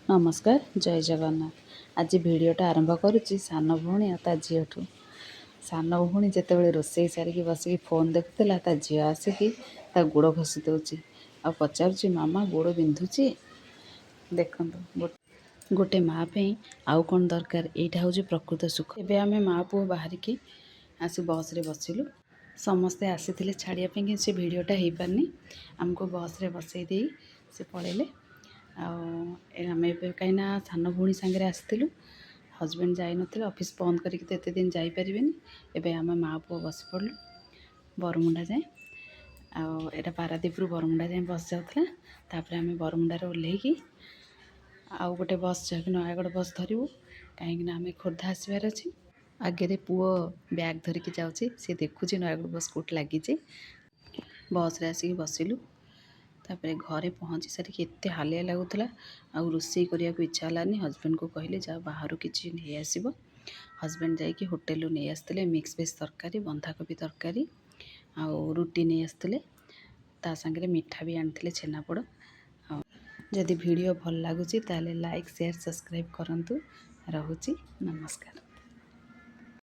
ନମସ୍କାର, ଜୟ ଜଗନ୍ନାଥ। ଆଜି ଭିଡ଼ିଓଟା ଆରମ୍ଭ କରୁଛି ସାନ ଭଉଣୀ ଆଉ ତା ଝିଅଠୁ। ସାନ ଭଉଣୀ ଯେତେବେଳେ ରୋଷେଇ ସାରିକି ବସିକି ଫୋନ୍ ଦେଖୁଥିଲା, ତା ଝିଅ ଆସିକି ତା ଗୋଡ଼ ଘଷି ଦେଉଛି ଆଉ ପଚାରୁଛି, "ମାମା, ଗୋଡ଼ ବିନ୍ଧୁଛି?" ଦେଖନ୍ତୁ, ଗୋଟେ ମା ପାଇଁ ଆଉ କ'ଣ ଦରକାର? ଏଇଟା ହେଉଛି ପ୍ରକୃତ ସୁଖ। ଏବେ ଆମେ ମା ପୁଅ ବାହାରିକି ଆସି ବସ୍ରେ ବସିଲୁ। ସମସ୍ତେ ଆସିଥିଲେ ଛାଡ଼ିବା ପାଇଁ, କିନ୍ତୁ ସେ ଭିଡ଼ିଓଟା ହେଇପାରିନି। ଆମକୁ ବସ୍ରେ ବସେଇ ଦେଇ ସେ ପଳେଇଲେ। ଆଉ ଆମେ ଏବେ କାହିଁକିନା ସାନ ଭଉଣୀ ସାଙ୍ଗରେ ଆସିଥିଲୁ, ହଜବେଣ୍ଡ ଯାଇନଥିଲେ। ଅଫିସ୍ ବନ୍ଦ କରିକି ତ ଏତେ ଦିନ ଯାଇପାରିବେନି। ଏବେ ଆମେ ମା ପୁଅ ବସି ପଡ଼ିଲୁ ବରମୁଣ୍ଡା ଯାଏଁ। ଆଉ ଏଇଟା ପାରାଦ୍ୱୀପରୁ ବରମୁଣ୍ଡା ଯାଏଁ ବସ୍ ଯାଉଥିଲା। ତାପରେ ଆମେ ବରମୁଣ୍ଡାରେ ଓହ୍ଲେଇକି ଆଉ ଗୋଟେ ବସ୍, ଯାହାକି ନୟାଗଡ଼ ବସ୍ ଧରିବୁ, କାହିଁକିନା ଆମେ ଖୋର୍ଦ୍ଧା ଆସିବାର ଅଛି। ଆଗରେ ପୁଅ ବ୍ୟାଗ୍ ଧରିକି ଯାଉଛି, ସେ ଦେଖୁଛି ନୟାଗଡ଼ ବସ୍ କେଉଁଠି ଲାଗିଛି। ବସ୍ରେ ଆସିକି ବସିଲୁ। ତାପରେ ଘରେ ପହଞ୍ଚି ସାରିକି ଏତେ ହାଲିଆ ଲାଗୁଥିଲା, ଆଉ ରୋଷେଇ କରିବାକୁ ଇଚ୍ଛା ହେଲାନି। ହଜବେଣ୍ଡକୁ କହିଲି, "ଯାଅ, ବାହାରୁ କିଛି ନେଇଆସିବ।" ହଜବେଣ୍ଡ ଯାଇକି ହୋଟେଲରୁ ନେଇ ଆସିଥିଲେ ମିକ୍ସ ଭେଜ୍ ତରକାରୀ, ବନ୍ଧାକୋବି ତରକାରୀ ଆଉ ରୁଟି ନେଇ ଆସିଥିଲେ। ତା ସାଙ୍ଗରେ ମିଠା ବି ଆଣିଥିଲେ, ଛେନାପୋଡ଼। ଆଉ ଯଦି ଭିଡ଼ିଓ ଭଲ ଲାଗୁଛି, ତାହେଲେ ଲାଇକ୍, ସେୟାର, ସବସ୍କ୍ରାଇବ୍ କରନ୍ତୁ। ରହୁଛି, ନମସ୍କାର।